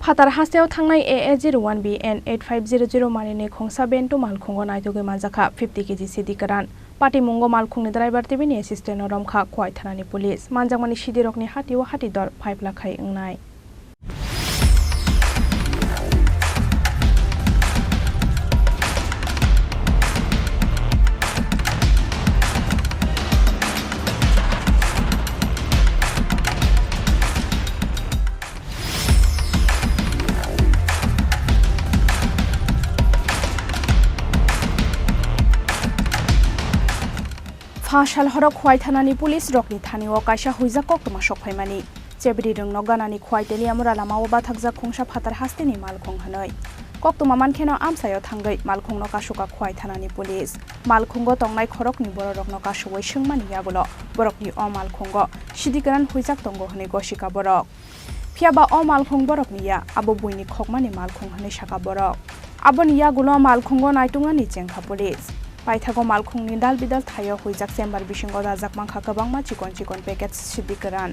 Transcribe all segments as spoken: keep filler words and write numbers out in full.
Phatar hasteo thangnai A A zero one B N eight five zero zero manini khungsa Bento malkhungo naitugwi manjakha fifty K G sidi kwran. Patimungo malkhungni driver tei bini assistant-no romkha Khowai thanani police. Manjakmani sidirokni hatio hati dor five lakh khai wngnai. Pha sal horo Khowai thanani police rokni thani o kaisa huijak koktwma sok phaimani. Chebri rwngno ganani Khowai Teliamura lamao bathakjak khungsa phatar hasteni malkhung hwnwi. Koktwma mankheno amchaio thangwi malkhungno kasuka Khowai thanani police. Malkhungo tongnai khoroknwi bororokno kasuwi swngmani yagulo borokni o malkhungo sidi kwran huijak tongo hwnwi gosika borok. Phiya ba o malkhung borokni ya, abo buini khokmani malkhung hwnwi saka borok. Aboni yagulo malkhungo naituknani chengkha police. Paithago malkhungni dal bidal thaio huijak chamber bisingo dajak mankha kwbangma chikon chikon package sidi kwran.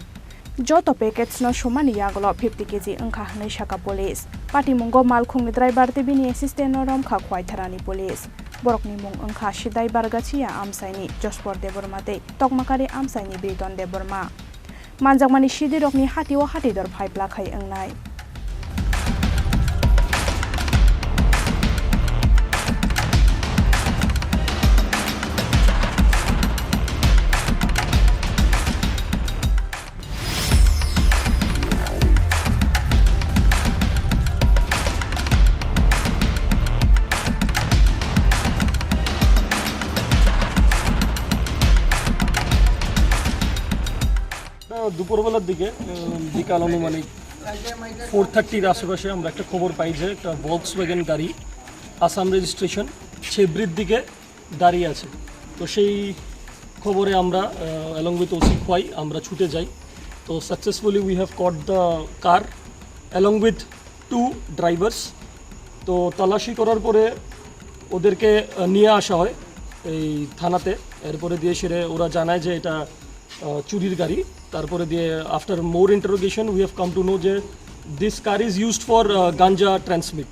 Joto package-no sumani yagulo fifty K G wngkha hwnwi saka police. Patimungo malkhungni driver tei bini assistant-no romkha Khowai thanani police. Borokni mung wngkha Sidai Bargachiya amchaini Jospor Debbarma tei Tokmakari amchaini Briton Debbarma. Manjakmani sidirokni hatio hati dor five lakh khai wngnai. আহ, দুপুরবেলার দিকে, আহ, বিকাল আনুমানিক ফোর থার্টির আশেপাশে আমরা একটা খবর পাই যে একটা ভলক্সওয়াগন গাড়ি, আসাম রেজিস্ট্রেশন, ছেবরির দিকে দাঁড়িয়ে আছে। তো সেই খবরে আমরা, আহ, along with ওসি খোয়াই আমরা ছুটে যাই। তো successfully we have caught the car along with two drivers। তো তল্লাশি করার পরে ওদেরকে, আহ, নিয়ে আসা হয় এই থানাতে। এরপরে দিয়ে সেরে ওরা জানায় যে এটা, আহ, চুরির গাড়ি। তারপরে দিয়ে after more interrogation we have come to know যে this car is used for, আহ, গাঞ্জা ট্রান্সমিট।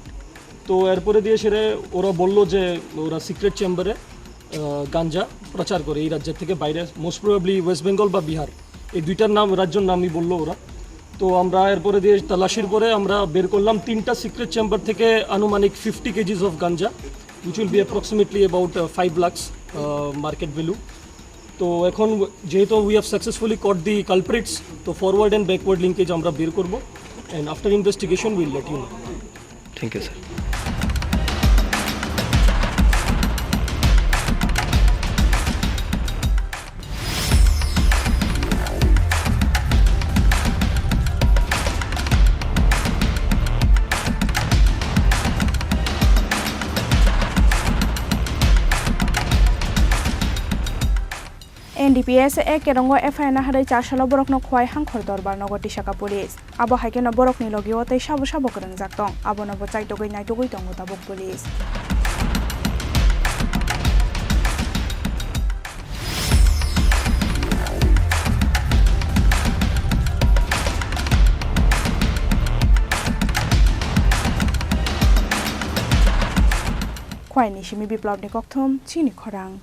তো এরপরে দিয়ে সেরে ওরা বলল যে ওরা সিক্রেট চেম্বারে, আহ, গাঞ্জা প্রচার করে এই রাজ্যের থেকে বাইরে, মোস্ট প্রবাবলি ওয়েস্ট বেঙ্গল বা বিহার, এই দুইটার নাম, রাজ্যর নামই বললো ওরা। তো আমরা এরপরে দিয়ে তল্লাশির পরে আমরা বের করলাম তিনটা সিক্রেট চেম্বার থেকে আনুমানিক fifty KGs of ganja, which will be approximately about, uh, five lakhs, uh, market value। তো এখন যেহেতু we have successfully caught the culprits, তো ফরওয়ার্ড অ্যান্ড ব্যাকওয়ার্ড লিঙ্কেজ আমরা বের করব, and after investigation we'll let you know। Thank you, sir. N D P S A kerongo F I R naharwi char salo borokno Khowai Hangkhor Dorbar nogo tisaka police. Abo hai kheno borokni logio tei sabo sabo kwrwngjak tong, abono bo chaitogwi naitugwi tongo tabuk police. Khowai ni simi Biplobni kokthum chini khorang.